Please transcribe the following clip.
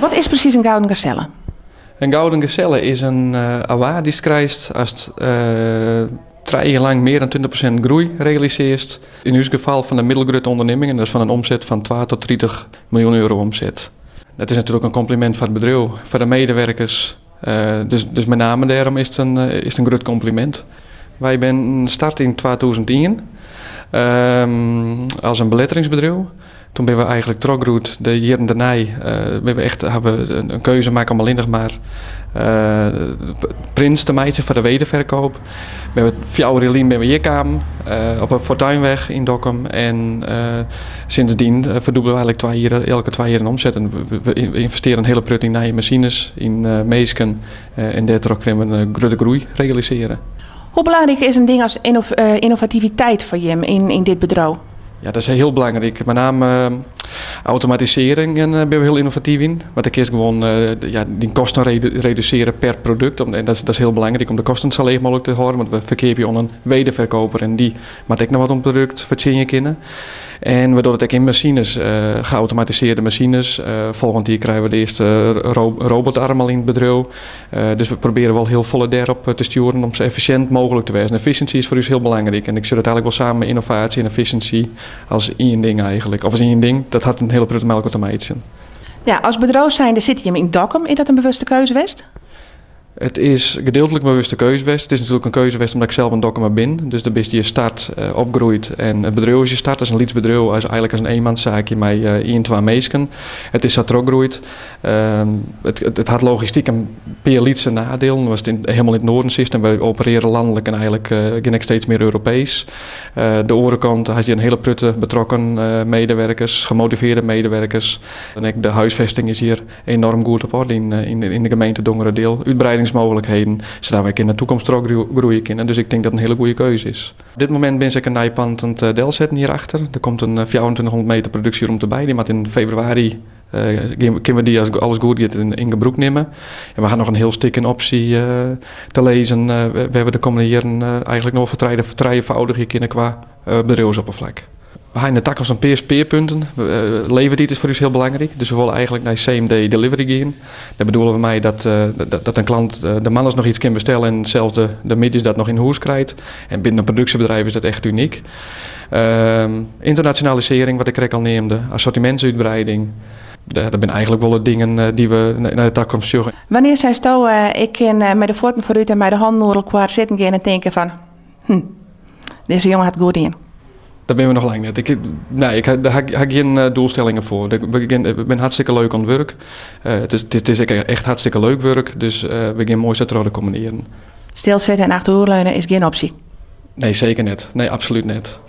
Wat is presys in Gouden Gazelle? In Gouden Gazelle is in award dy'tst krijst ast 3 jier lang mear dan 20% groei realisearrest. Yn ús gefal fan de middelgrutte ûndernimmingen, dus fan in omset fan 2 tot 30 miljoen euro omset. Dat is natuerlik in kompliment foar it bedriuw, foar de meiwurkers. Dus mei name dêrom is it in grut kompliment. Wy binne start yn 2001 as in beletteringsbedriuw. Doe binne we eigentlik trochgroeid. De jierren dêrnei binne we echt, hawwe we in keuze makke om allinnich mar prints te meitsjen foar de wederferkeap. We 4 jier lyn binne we hjir kaam op de Fortuinweg yn Dokkum en sindsdien ferdûbelje we eigentlik 2 jier, elke 2 jier in omset. En we ynvestearje in hiele protte yn nije masines, yn minsken en dêrtroch kinne we in grutte groei realisearje. Hoe belangryk is in ding as ynnovativiteit foar jim yn dit bedriuw? Ja, dat is hiel belangryk. Mei name automatisearring en binne we hiel ynnovatyf yn. Want dan kinst gewoan, ja, dy kosten redusearje per produkt. En dat is hiel belangryk om de kosten sa leech mooglik te hâlden. Want we ferkeapje oan in wederferkeaper en dy moat ek noch wat oan it produkt fertsjinje kinne. En we dogge it ek yn masines, geautomatisearde masines. Folgjend jier krije we de earste robotarm al yn it bedriuw. Dus we probearje wol hiel folle dêrop te stjoeren om sa effisjint mooglik te wêzen. Efficiency is foar ús hiel belangryk. En ik sjoch dat eigentlik wol samen mei ynnovaasje en efficiency as ien ding eigentlik. Of as ien ding, dat hat in hiele protte mei elkoar te meitsjen. Ja, as bedriuw zijnde sitte jim yn Dokkum. Is dat in bewuste keuze west? It is gedeeltlik in bewuste keuze west. It is natuerlik in keuze west omdat ik sels in Dokkumer bin. Dus dêr bist je start opgroeid en it bedriuw is je start. Dat is in lyts bedriuw, eigentlik as in eenmanssaakje mei ien, twa minsken. It is sa trochgroeid. It hat logistyk in pear lytse neidielen. Ast hielendal yn it noarden sitst en wy operearje lanlik en eigentlik gean ek steeds mear Europeesk. De oare kant hast hjir in hiele protte betrokken meiwurkers, gemotivearde meiwurkers. En ek de húsfêsting is hjir enoarm goed op oarder yn de gemeente Dongeradiel. Útwreidingsmooglikheden, sadat wy yn de takomst groeie kinne. Dus ik tink dat it in hiele goede keuze is. Op dit momint binne se ek in nij pân oan it delsetten hierachter. Der komt in 2400 meter produksjeromte by. Dy moat yn febrewaris kinne we dy as alles goed giet yn gebrûk nimme. En we hawwe noch in hiel stik yn opsje te lizzen wêr't we de kommende jierren eigentlik noch fertrijefâldigje kinne kwa bedriuwsopperflak. We hawwe yn de takomst in pear spearpunten. Levertiid is foar ús hiel belangryk. Dus we wolle eigentlik nei same day delivery gean. Dêr bedoele we mei dat in klant de moandeis noch yts kin bestelle en sels de middeis dat noch yn hûs krijt. En binnen in produksjebedriuw is dat echt unyk. Ynternasjonalisearring, wat ik krekt al neamde, assortimintsútwreiding. Dat binne eigentlik wol de dingen dy't we nei de takomst sjogge. Wannear seisto, ik kin mei de fuotten foarút en mei de hannen oer elkoar sitten gean en tinke fan, dizze jonge hat goed dien? Dêr binne we noch lang net. Nee, dêr ha ik gjin doelstellingen foar. We binne hartstikke leuk oan it wurk. It is ek echt hartstikke leuk wurk, dus we gean moai sa troch de kommende jierren. Stilsitte en achteroerleune is gjin opsje? Nee, seker net. Nee, absolút net.